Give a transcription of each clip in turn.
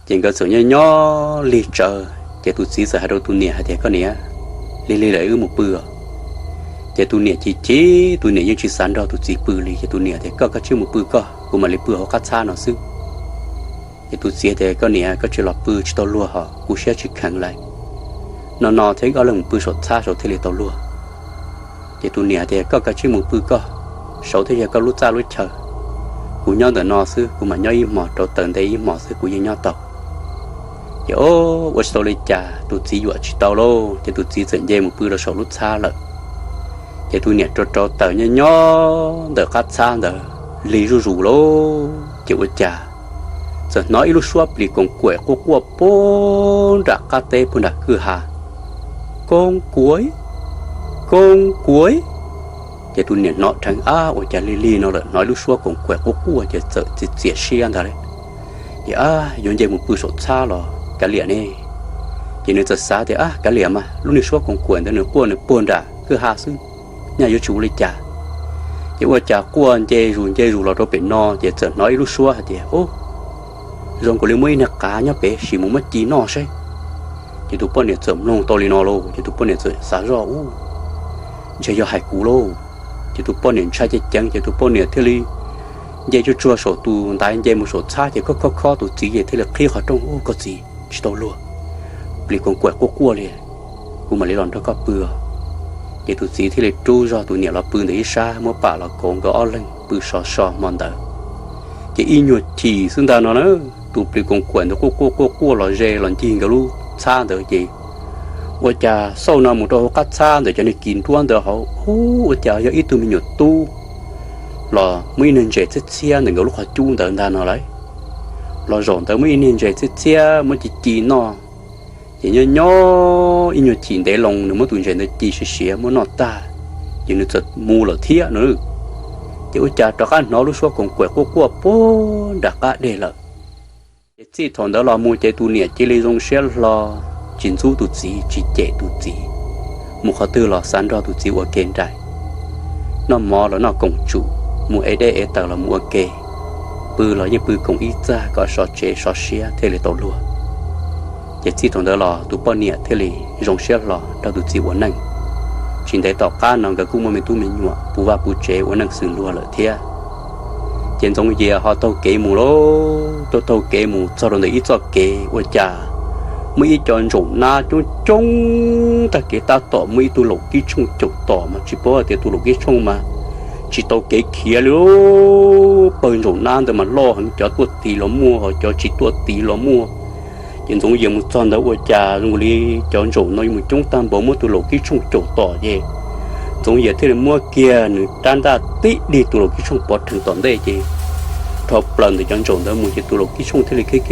Ces nkawd txawm nyob nyob lig tsawv ces tus txiv txawm hais rau tus niam hais tias, Koj niam, lig lig lawm wb mus pw os. Ces tus niam chim chim, tus niam yeej tsis xav nrog tus txiv pw li. Ces tus niam tias, Koj, koj tsij mus pw koj, kuv mam li pw hauv qab txhab no xwb. Ces tus txiv tias, Koj niam, koj tsis los pw tsis tau luag hos, kuv siab tsis kheev lawm. No no thiab wb ob leeg mus pw saum txhab saud thiaj li tau luag. Ces tus niam tias, Koj, koj tsij mus pw koj, saud thiaj yog koj lub txaj lub chaw. Kuv nyob ntawm no xwb, kuv mam nyob ib hmos, rau taws nte ib hmos xwb kuv yeej nyob tau. Ces o, ua tsis tau li cas, tus txiv yuam tsis tau lauj, ces tus txiv txawm nce mus pw rau saum lub txhab lawm. Ces tus niam rau rau taws nyob nyob ntawm qab txhab ntawd lig zuj zus lauj, ces ua cas txawm hnov ib lub suab plis koos kuam quaj quaj puag nram qab teb puag nram kwj ha, Koos kuam, koos kuam. Ces tus niam hnov dheev, Ab, ua cas lig lig no lawm, hnov ib lub suab koos kuam quaj quaj ces txawm txiav txiav siab ntag lauj. Ces, Ab, yuav nce mus pw saum txhab los kav liam ne. Ces nws txawm xav tias, Ab, kav liam mas, lub niag suab koos kuam ntawd nws quaj nws puag nram kwj ha xwb, nyaj yuav tsis ua li cas. Ces ua cas quaj nce zus nce zus los rau pem no ces txawm hnov ib lub suab hais tias, Ub, zoo nkaus li muaj ib niag qav nyob pem, sim mus muab ci noj seb. Ces tus poj niam txawm mloog tau li no lauj, ces tus poj niam txawm xav zoj, Ub, ntshe yog hais kuv lauj. Ces tus poj niam ntshai ceev ceev ces tus poj niam thiaj li nce tsuag tsuag saum tus ntaiv nce mus saum txhab ces khob khob khob tus txiv ces thiaj li qhib qhov rooj, Ub, koj txiv, tsis tau luag, plis koos kuam quaj quaj li, kuv mam li los nrog koj pw os. Ces tus txiv thiaj li rub zog tus niam los pw ntawm ib sab, muab pam los kauv nkawd ob leeg pw so so hmo ntawd. Ces ib nyuag chim xwb ntag no na, tus plis koos kuam ntawd quaj quaj quaj quaj los ze los ncig nkawd lub txhab ntawd ces ua cas xauj no mus rau hauv qab txhab ntawm cov niag kis nruab ntawd hauv, ub, ua cas yog ib tug me nyuam tub los muaj ib niag ntses txhiab txhiab ntawm nkawd lub qhov cub ntawd ntag no lauj. Los zaum ntawd muaj ib niag ntses txhiab txhiab muab ci ci noj. Ces nyob nyob ib nyuag chim ntev loo nws muab tus ntses ntawd ci siav siav muab noj tag, ces nws txawm mus lawm thiab no. Ces ua cas rov qab hnov lub suab koos kuam quaj quaj puag nram qab deg lawm. Ces txij thaum ntawd los mus ces tus niam cia li zoo siab hlo, tsis ntxub tus txiv tsis cem tus txiv, mus qhov twg los xav nrog tus txiv ua ke nraim. Noj mov los noj koom tsum, mus ev dej ev taws los mus ua ke, pw los yeej pw koom ib txaj kom sov tsev sov siab thiaj li tau luag. Ces txij thaum ntawd los tus poj niam thiaj li zoo siab hlo nrog tus txiv ua neej. Tsis ntev tom qab no nkawd kuj muaj me tub me nyuam puv vaj puv tsev ua neej xws luag lawm thiab. Ces Ntxoov Yias ho taug kev mus lauj, taug taug kev mus txog rau ntawm ib txoj kev ua cas muaj ib co ntsaum nab coob coob tag kev, tab tom muaj ib tug laum kib tshooj caum tom mas tsis paub hais tias tus laum kib tshooj mas tsis tau kev khiav li. Pawg ntsaum nab ntawd mas loj heev, cov tuaj tiv los muaj ho cov tsis tuaj tiv los muaj. Ces Ntxoov Yias mus txog ntawd ua cas zoo li cov ntsaum no yuav mus coob tag npaum muab tus laum kib tshooj caum tom ces Ntxoov Yias thiaj li muab kiag nws rab ntaj tib dig tus laum kib tshooj pov rheev tom ntej ces rho plaws ntawm cov ntsaum ntawd mus ces tus laum kib tshooj thiaj li khiav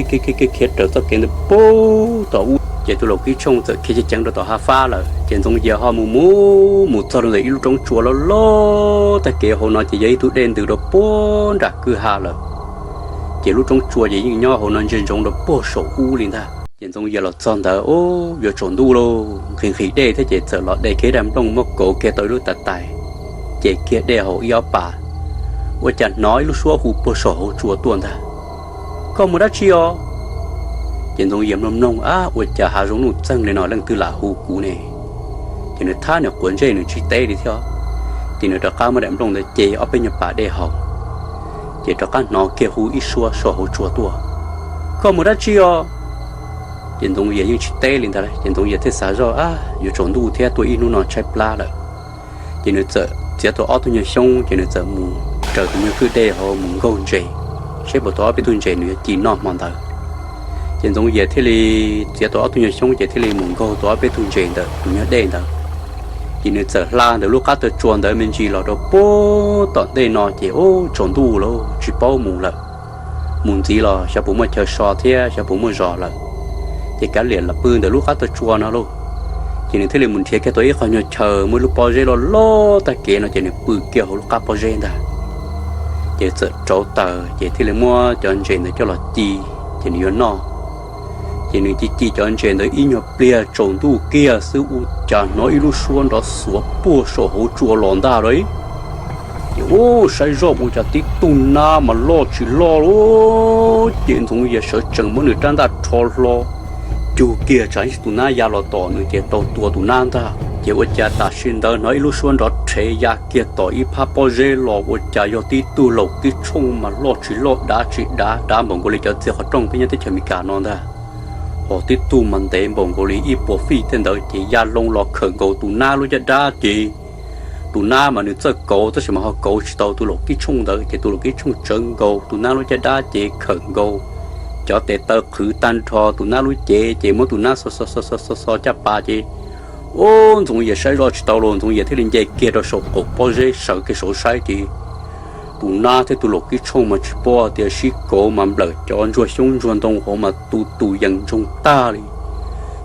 khiav raws txoj kev ntawd puag tom ub ces tus laum kib tshooj txawm khiav ceev ceev rau tom hav fab lawm. Ces Ntxoov Yias ho mus mus mus txog rau ntawm ib lub roob tsua loj loj tag kev, hauv no ces yog ib tug dej ntws rau puag nram kwj ha lawm. Ces lub roob tsua ces yeej nyob hauv no ntsia ntsoov rau puag saum ub li ntag. Ces Ntxoov Yias los txog ntawd, ub, yuav tsaus ntuj lauj, nqhis nqhis dej thiab ces txawm los de kiag daim nplooj muab kauv kiag tau ib lub tav tais, ces kiag dej haus ib ob pas, ua cas hnov ib lub suab hu puag saum hauv tsua tuaj ntag, Koj mus dab tsi os? Ces Ntxoov Yias mloog mloog, ab, ua cas hav zoov nuj txeeg li no leej twg lam hu kuv ne? Ces nws thab nws quav ntsej nws tsis teb li thiab. Ces nws rov qab muab daim nplooj ntawd ce ob peb nyuag pas dej haus, ces rov qab hnov kiag hu ib suab saum hauv tsua tuaj, Koj mus dab tsi os? Ces Ntxoov Yias yeej tsis teb li ntag, ces Ntxoov Yias thiaj xav zoj, ab, yuav tsaus ntuj thiab tuaj ib hnub no tshaib plab lawm. Ces nws txawm txiav tau ob tug nyuag xyoob ces nws txawm mus raws tus nyuag kwj dej hauv mus nkaug ntses, seb puas tau ob peb tug ntses nws yuav ci noj hmo ntawd. Ces Ntxoov Yias thiaj li txiav tau ob tug nyuag xyoob ces thiaj li mus nkaug tau ob peb tug ntses ntawm tus nyuag dej ntawd. Ces nws txawm hla ntawm lub qab taw tsua ntawd me ntsis los rau puag tom ntej no ces ub, tsaus ntuj lawm tsis paub mus lawm. Mus ntxiv los xyov puas muaj chaw so thiab xyov puas muaj zos lawm. Ces kav liam los pw ntawm lub qab taw tsua no lauj. Ces nws thiaj li mus nrhiav kiag tau ib qho nyuag chaw muaj ib lub pob zeb loj loj tag kev no ces nws pw kiag hauv lub qab pob zeb ntag. Ces txawm rauv taws ces thiaj li muab cov ntses ntawd coj los ci, ces nws yuav noj. Ces nws ci ci cov ntses ntawd ib nyuag pliag tsaus ntuj kiag xwb ua cas hnov ib lub suab nrov xuav puag saum hauv tsua los ntag lauj. Ces ub, saib zoj ua cas tib tug nab mas loj tsis loj li. Ces Ntxoov Yias sawv tsees muab nws rab ntaj rho hlo, cug kiag tsam ib tus nab ya los tom nws ces tau tua tus nab ntag. Ces ua cas tam sim ntawd hnov ib lub suab nrov rhev ya kiag tom ib phab pob zeb los, ua cas yog tib tug laum kib tshooj mas loj tsis loj, dav tsis dav, dav npaum nkaus li cov txiag qhov rooj peb nyob teb chaws Amelikas no ntag. Ho tib tug mas ntev npaum nkaus li ib puas fij tej ntawd, ces ya loo los khawm nkaus tus nab lub caj dab ces tus nab mas nws txawj kauv, tab sis mas ho kauv tsis tau tus laum kib tshooj ntawd, ces tus laum kib tshooj tsawv nkaus tus nab lub caj dab ces khawm nkaus cov tes taw qhwv tag nrho tus nab lub cev, ces muab tus nab xo xo xo xo xo caj pas ces, ub, Ntxoov Yias saib zoj tsis tau los Ntxoov Yias thiaj li nce kiag rau saum qaum pob zeb sawv kiag saud saib ces tus nab thiab tus laum kib tshooj mas tsis paub tias sib kauv mas nplawm cov ntsuag xyoob ntsuag ntoo hauv mas tu tus yees ntsoog tag li.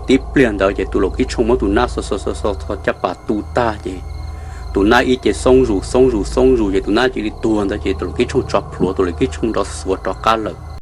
Tib pliag ntawd ces tus laum kib tshooj muab tus nab xo xo xo xo caj pas tu tag ces tus nab ib ce xoob zus xoob zus xoob zus ces tus nab cia li tuag ntawd ces tus laum kib tshooj tso plhuav, tus laum kib tshooj nrov xuav rov qab lawm.